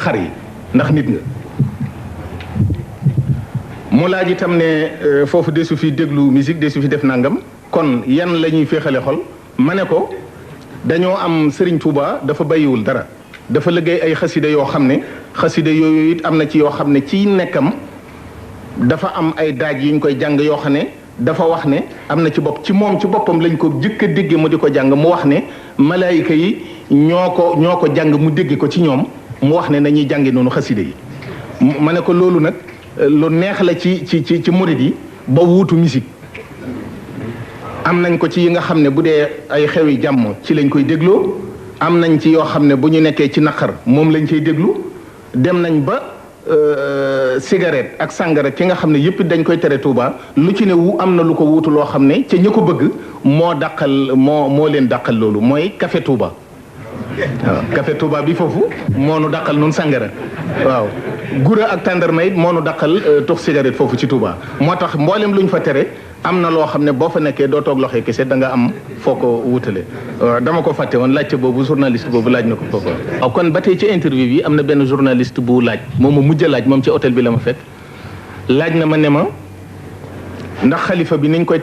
xar yi ndax nit nga mu laaj itam ne foofu desu fi déglu musique desu fi def nangam kon yan la ñuy féexale xol ma ne ko dañoo am Serigne Touba dafa bàyyiwul dara dafa liggéey ay xasida yoo xam ne xasida yooyu it am na ci yoo xam ne ci nekkam dafa am ay daaj yu ñu koy jàng yoo xam ne dafa wax ne am na ci bopp ci moom ci boppam lañ ko jëkk a dégge mu di ko jàng mu wax ne malaayika yi ñoo ko jàng mu dégge ko ci ñoom mu wax ne nañuy jànge noonu xasida yi ma ne ko loolu nag lu neex la ci murid yi ba wuutu musique am nañ ko ci yi nga xam ne bu dee ay xewi jàmm ci lañ koy dégloo am nañ ci yoo xam ne bu ñu nekkee ci naqar moom lañ cay déglu dem nañ ba cigarette ak sàngara ki nga xam ne yëpp dañ koy tere Touba lu ci ne am na lu ko wuutu loo xam ne ca ña ko bëgg moo leen dàqal loolu mooy café Touba waaw café Touba bi foofu moo nu dàqal nun sàngara waaw gura ak tàndarma it moo nu dàqal tux cigarette foofu ci Touba moo tax mboolem lu ñu fa tere am na loo xam ne boo fa nekkee doo toog loxo kese da nga am foo ko wutale dama ko fàtte woon laajte boobu journaliste boobu laaj na ko foofu waaw kon ba tey ci interview bi am na benn journaliste bu laaj moom ma mujj laaj moom ci hôtel bi la ma fekk laaj na ma ne ma ndax xalifa bi niñ koy